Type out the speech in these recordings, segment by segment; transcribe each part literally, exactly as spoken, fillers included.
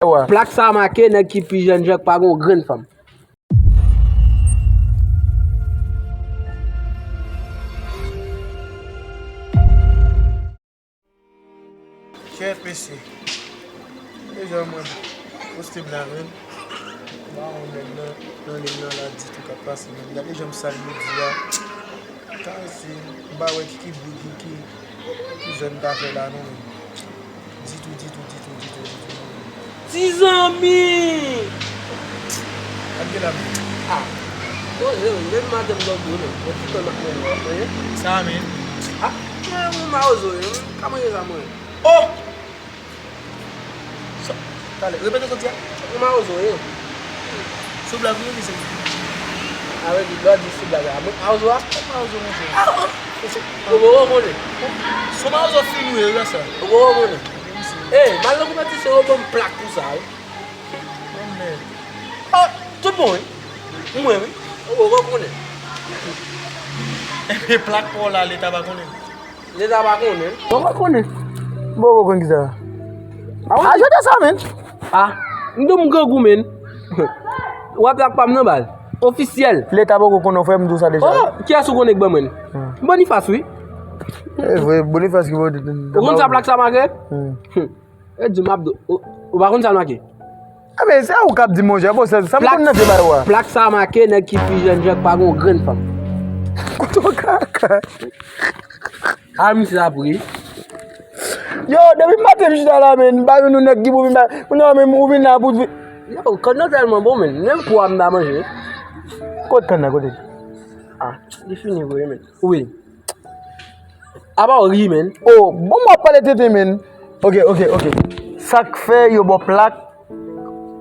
Plak sa make nèg ki pi jèn jèn k pa gen yon grenn fanm. Kèt mesye. Deja mwen poste m la menm. M pa wè nèg nan nan live nan la ditou k ap pase menm. Gade jan m sal jodi a. Ka se m pa wè ki ki boug ki ki zòn ta fè la non menm. Ditou, ditou, ditou, ditou, ditou. Ti zanmi! Ap gen la menm. Ah. Bon, menm madanm nan gwo menm. Bon, ti kòy m ap mennen w ap mennen. Sa menm. Ah, mwen yon mawozo wi. Kòman ye sa mwen? Oh! Sa, talè, repete soti a. Yon mawozo ye. Sou blag wi, misye. Avèk li, lò di sou blag la. Mwen, mawozo a? Mawozo, monchè. Ah, ah. Ou poko konnen. Sou mawozo fin wi, e sa. Ou poko konnen. E, mal nan konpètisyon, yo ban m plak pou sa wi. Mwen menm. Oh, tout bon wi. Mwen wi. Ou poko konnen. Epi plak pa w la, leta pa konnen. Leta pa konnen. Mwen pa konnen. Bon, bon, konn ki sa. Ah, wi. Ah, jodi sa, menn. Ah, m di w m grangou, menn. W ap lak pa m nan baz. Ofisyèl. Leta poko konnen, frè m, di w sa deja. Oh, kiyès ou konnen k ban mwen? Hmm. Boniface, wi. E vre, Boniface ki vote. Ou konn sa plak sa make? Hmm. Hmm. E di m ap di w, ou, ou pa konn sa l make? A, men se ou k ap di, monchè, bon, sa, sa m konn nan vye bagay ou a. Plak sa make nèg ki pi jèn jèn k pa gen yon grenn fanm. Kote w kaka? A, misye ap ri. Yo, depi maten m chita la, men, m pa jwenn yon nèg ki pou vin ba, non, men, ou vin la pou di. Yo, kann nan tèlman bon, men, menm kou a m pa manje. Kot kann nan, kote? A, li fini vre, men. Wi. Apa w ri, men? Oh, bon, m ap pale tenten, men. Ok, ok, ok. Sa k fè yo ba w plak?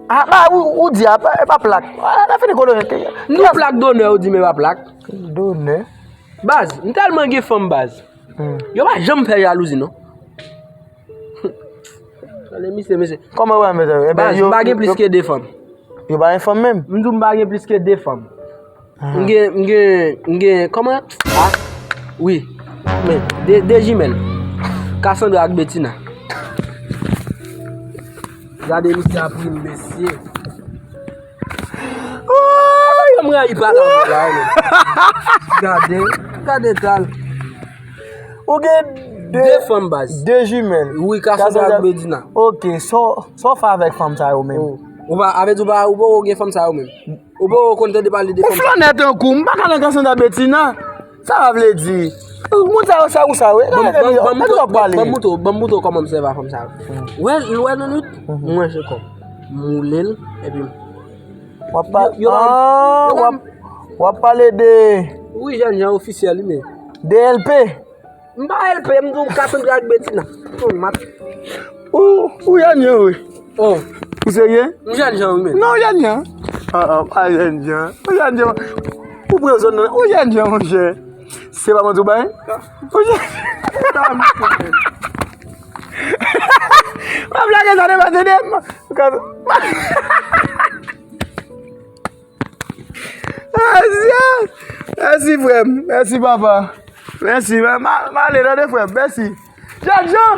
Ah, ba, ou, ou di, apa, e pa plak. Ah, la fini kolonel. Nou plak donè, ou di, men pa plak. Donè? Baz, m tèlman gen fanm, baz. Hmm. Yo pa janm fè jalouzi, non. Gade misye, mesye. Kòman w ap fè sa? Baz, m pa gen plis ke de fanm. Yo pa gen fanm menm? M di w m pa gen plis ke de fanm. Ah. M gen, m gen, m gen, kòman? Ah, wi. Men, de, de jimèl. Cassandra ak Betina. Gade misye ap ri m, mesye. Ay, m rayi pale avè w la, men. Gade, gade tal. Ou gen de, de fanm, baz. De jimèl. Wi, Cassandra ak Bedina. Ok, sa w, sa w fè avèk fanm sa yo menm? Oh. Ou pa, avè di w pa, ou poko gen fanm sa yo menm. Ou poko konn tande pale de fanm sa yo. Ou flannè tankou, m pa ka nan Cassandra Bedina. Sa w vle di? Moun sa yo, sa ou sa yo. Ban m, ban m, ban m moutre w, ban m moutre w kòman m sèvi a fanm sa yo. Ou wè, ou wè nan nwit, mwen se kòm. M woule l, epi m W ap pa-, yo, yo pa, ah, yo pa w ap, w ap pale de... Wi, jèn jan ofisyèl, wi, men. De L P. M pa L P, m di w Cassandra ak Betina. Ou, ou jèn jan, wi. Oh. Ou serye? M jèn jan, wi, men. Non, jèn jan. Ah, ah, pa jèn jan. Ou jèn jan. Ou pran zòn nan. Ou jèn jan, monchè. Se pa manti w bay? Ou jèn. M ap lage sa devan tande m. Mèsi, mèsi, frè m. Mèsi, papa. Mèsi, m a, m a, m ale tande, frè m. Mèsi. Jèn jan!